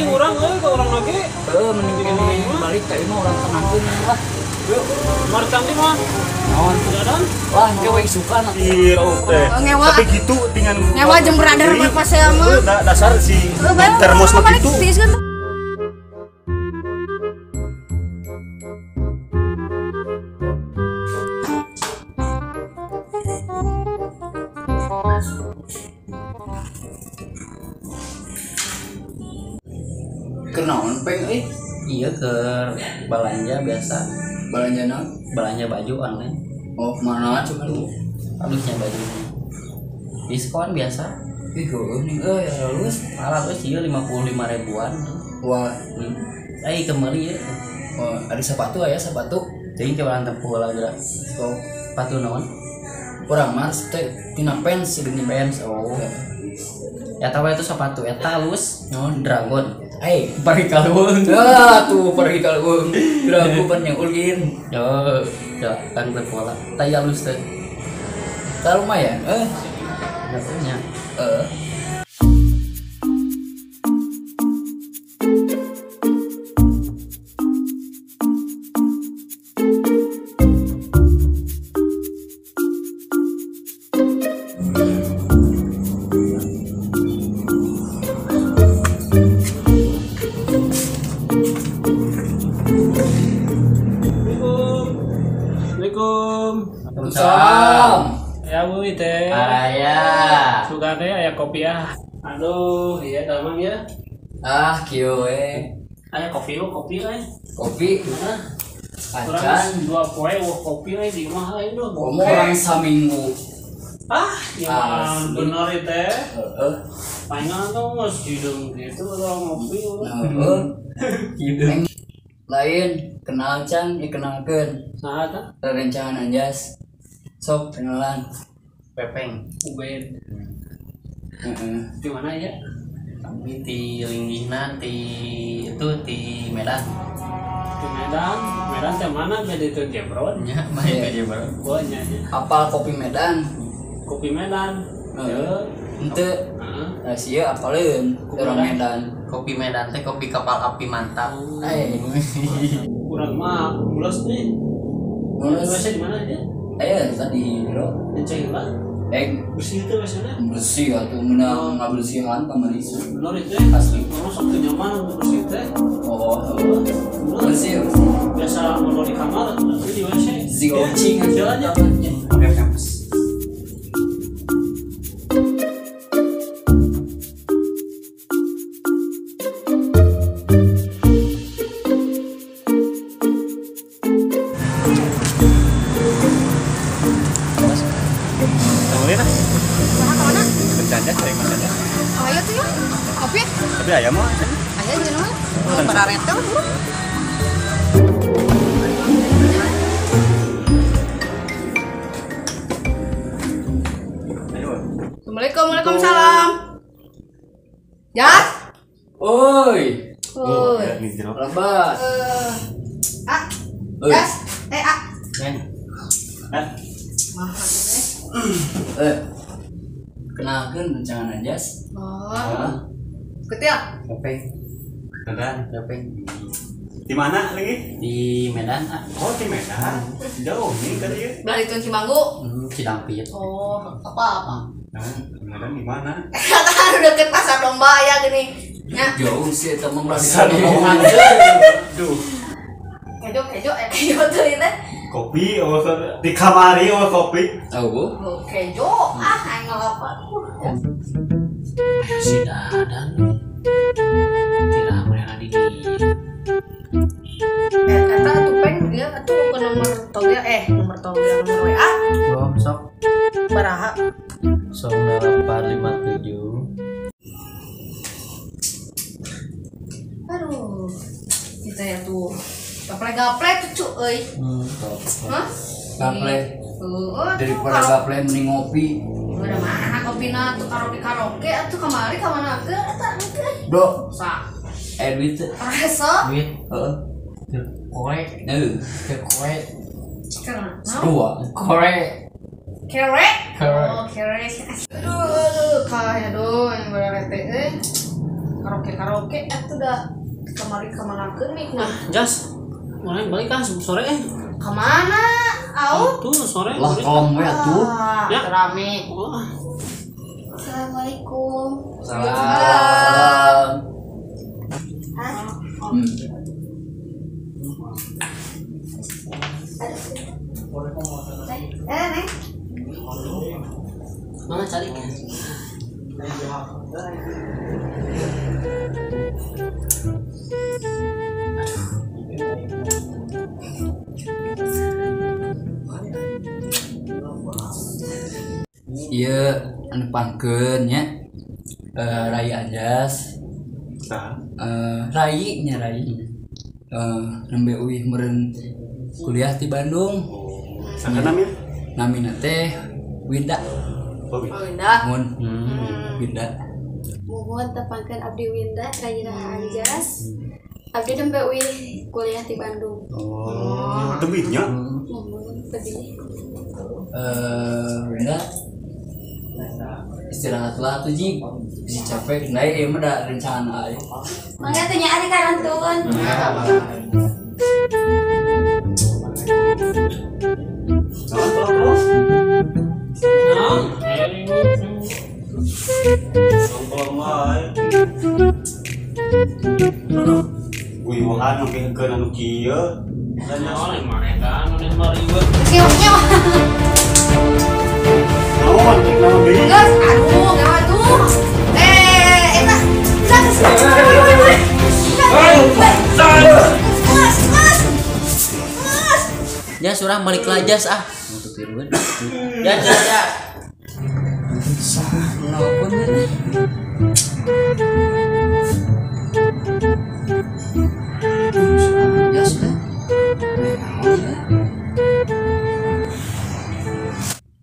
Teuing urang euy ka urang lagi. Heuh, mending balik ka imah urang tenangkeun lah. Yuk, mari tangdi mah. Naon? Dadan. Wah, engke we isukan. Iya, teh. Tapi gitu dengan ngewa jeung brother pas saya mah. Dasar si termos mah gitu. Kenaon peng euy? Iya ke balanja biasa. Balanja naon? Balanja baju online. Oh, mana cuma lu? Halusnya baju. Diskon biasa. Ih, heueuh nih euy, halus. Halus ieu 55 ribuan. Wah, ai kemari ya. Oh, ada sepatu aya sepatu. Teuing ke urang tempuh heula geura. Oh, sepatu naon? Urang mah teh tina pants geuning pants. Oh. Eta we itu sepatu eta halus, naon? Dragon. Eh, pergi kalung. Ah, tuh pergi kalung. Dragon pan yang ulin. Yo, ya kan berpola. Tai halus teh. Tah lumayan, eh. Nya. Heeh. Assalamualaikum. Ya Bu teh. Araya. Suka teh aya kopi ah. Aduh, iya damang ya. Ah, kieu we. Aya kopi lu, kopi we. Kopi. Heeh. Acan dua poe wah kopi we di imah aing duh. Komo urang saminggu. Ah, ya bener teh. Heeh. Palingan tuh geus hideung gitu kalau ngopi. Heeh. Hideung. Lain kenal can dikenalkeun. Saha tah? Rerencangan Anjas. Sok kenalan. Pepeng, Ubed. Heeh. Di mana ya? Kami di Linggihna di itu di Medan. Di Medan. Medan teh mana? Beda itu Jebron. Nya, mah itu Jebron. Oh nya nya. Apal kopi Medan. Kopi Medan. Heeh. Henteu. Heeh. Nah, sia apaleun urang Medan. Kopi Medan teh kopi kapal api mantap. Eh. Urang mah mules nih. Mules. Di mana aja? Eh, tadi bro. Enceng lah. Bersih itu biasanya. Bersih atuh menang ngabersihan kamari. Bener itu. Asli. Orang sok teu nyaman bersih teh. Oh, bersih. Biasa ngobrol di kamar, tapi di WC. Si kucing aja. Pakai kampus. Tapi ayam mah. Ayam jeung mah. Pararetel bro. Assalamualaikum, waalaikumsalam. Jas. Oi. Oi. Lebat. A. Jas. Eh A. Neng. Hah? Kenalkeun rencangan Anjas. Oh. Ketia. Pepeng. Medan. Pepeng. Di mana lagi? Di Medan. Oh, di Medan. Jauh nih tadi ya. Belah itu Cimanggu. Cidampit. Oh, apa-apa. Nah, Medan di mana? Kata deket pasar domba ya gini. Ya. Jauh sih eta mah pasar domba. Duh. Kejo kejo tuh ini. Kopi, oh di kamari oh kopi. Oh, oh kejo ah aing ngalapan. Si Dadan tidak mereka di eta atuh peng dia atuh ke nomor togel nomor togel nomor WA. Oh, sok. Baraha? 0857. Aduh. Kita ya tuh. Gaple-gaple cucu euy. Hah? Gaple. Daripada gaple mending ngopi. Udah mana kopina tuh karaoke atuh kamari ka mana ke eta engke. Bro, sa. Duit. Reso? Duit. Heeh. Korek. Heuh, korek. Dua. Korek. Kerek. Korek. Oh, kerek. Aduh, aduh, kayak aduh yang berarti euy. Karaoke-karaoke atuh da kamari kamanakeun mikna. Jas, mulai balik ah sore eh. Kamana? Au? Tuh sore. Lah kalem we atuh. Ya. Rame. Assalamualaikum. Salam. Hah? Neng. Mana cari? Iya, anu pangkeun nya. Rai Anjas. Saha? Rai nya Rai. Nembe uih meureun kuliah di Bandung. Saha namina? Namina teh Winda. Oh, Winda. Mun. Winda. Muhun tepangkeun abdi Winda Rayina Anjas. Abdi nembe uih kuliah di Bandung. Oh, tebih nya? Muhun tebih. Winda istirahatlah tuh Ji, bisa capek naik ieu mah da rencana aya. Mangga teh nya ari karantun. Nongkrong wae. Wiwahan nembe anu kieu. Dan naon mah eta anu mah ribet. Kieu. Naon naon deui? Geus, aduh, gawat tuh. Eta. Ya surah balik lah jas ah. Untuk tiruan. Ya jas ya. Sah, nelpon nih. Ya sudah.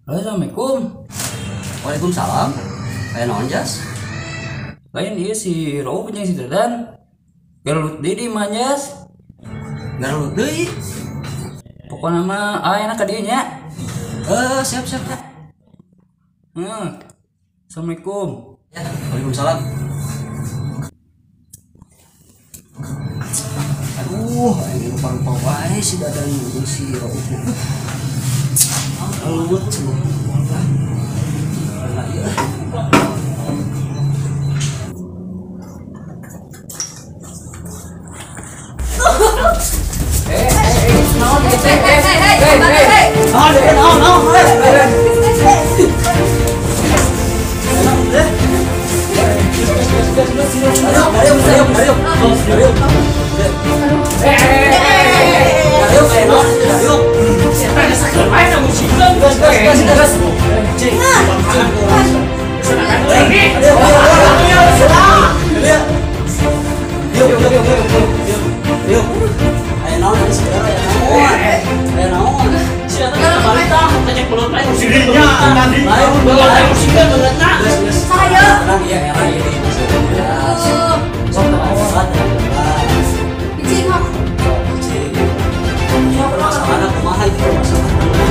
Halo, assalamualaikum. Waalaikumsalam. Aya naon jas? Lain ieu si Rauf jeung si Dadan. Garelut deui di imah jas. Garelut deui. Pokona mah ayeuna ka dieu nya. Siap siap. Assalamualaikum. Ya, waalaikumsalam. Aduh, ini lupa-lupa wae si Dadan jeung si Rauf. Alut cenah. Lah ieu.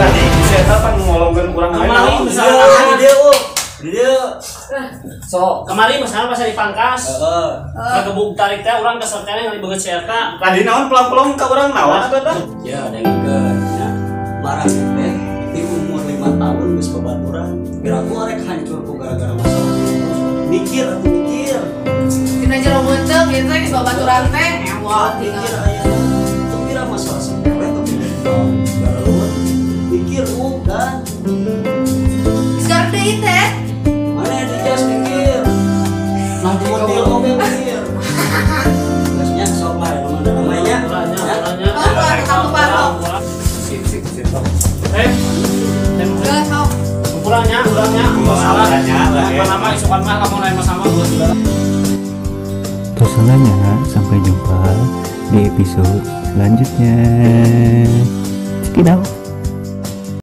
Tadi saya tahu ngolongkeun urang lain. So, kemarin masalah pas dipangkas. Heeh. Kagebug tarik teh urang kesel teh ngalibeut si eta. Tadi naon pelang-pelong ka urang naon atuh teh? Ya, dengkeun nya. Marah teh di umur 5 tahun geus babaturan. Piraku arek hancur ku gara-gara masalah. Mikir atuh mikir. Dina jero meuteung ieu teh geus babaturan teh. Ewa mikir aya. Teu pira masalah sepele teu pira. Mikir udah. Sekarang deui teh. Mana di jas mikir. Nah, mobil oge mikir. Gasnya sok lah namanya. Sip sip sip. Kurangnya, kurangnya. Masalah. Nama isukan mah kamu lain sama gua juga. Terserahnya, sampai jumpa di episode selanjutnya. Cekidau.